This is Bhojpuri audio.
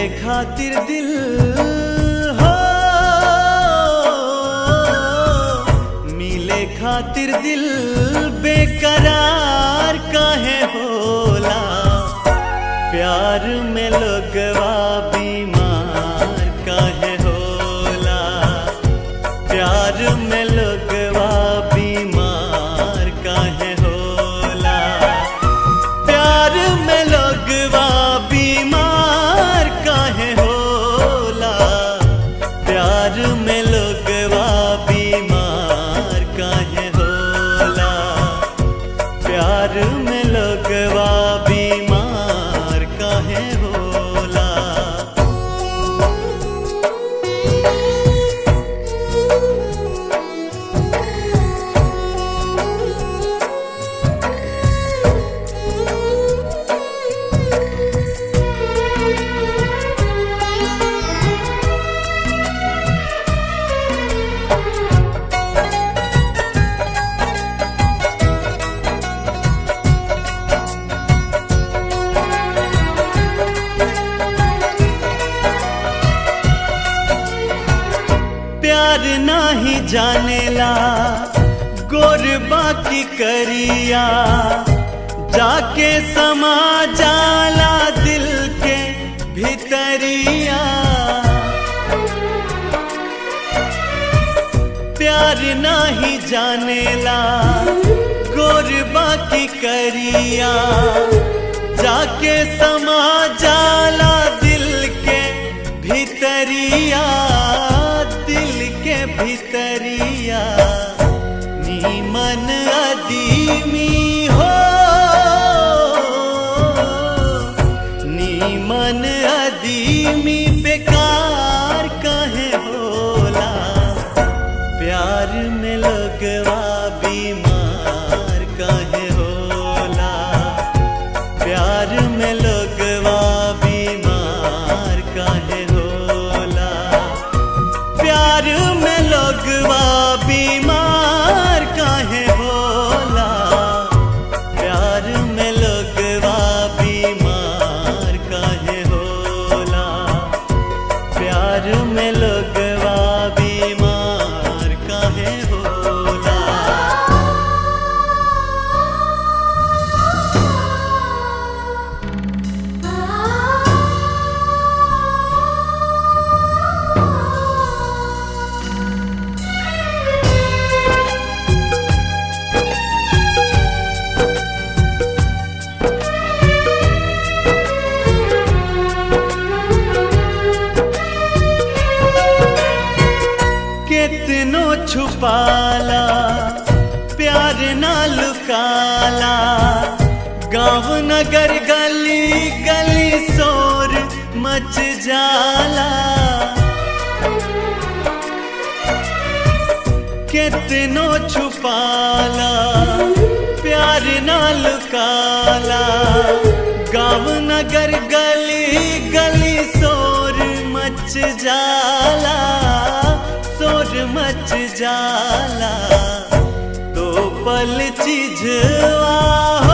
मिले खातिर दिल हो, मिले खातिर दिल बेकरार काहे होला। प्यार में लोगवा बीमार काहे होला। प्यार में लोगवा बीमार काहे होला। प्यार में लोगवा बीमार काहे होला। प्यार में लोगवा बीमार काहे होला। प्यार में लोगवा बीमार काहे होला। प्यार नाही जानेला गोर बाकी करिया, जाके समा जाला दिल के भितरिया। प्यार नाही जानेला गोर बाकी करिया, जाके समा जाला दिल के भितरिया, दिल के भितरिया। नीमन अदीमी हो, नीमन अदीमी बेकार काहे होला। प्यार में लोगवा बीमार काहे होला। प्यार में लोगवा बीमार काहे होला। प्यार में लोगवा बीमार काहे होला। प्यार में लोगवा बीमार काहे होला। प्यार में लोगवा बीमार काहे होला। कितनो छुपाला प्यार ना लुकाला, गांव नगर गली गली शोर मच जाला। कितनो छुपाला प्यार ना लुकाला, गांव नगर गली गली शोर मच जाला, शोर मच जाला। तो पल चिझवा हो,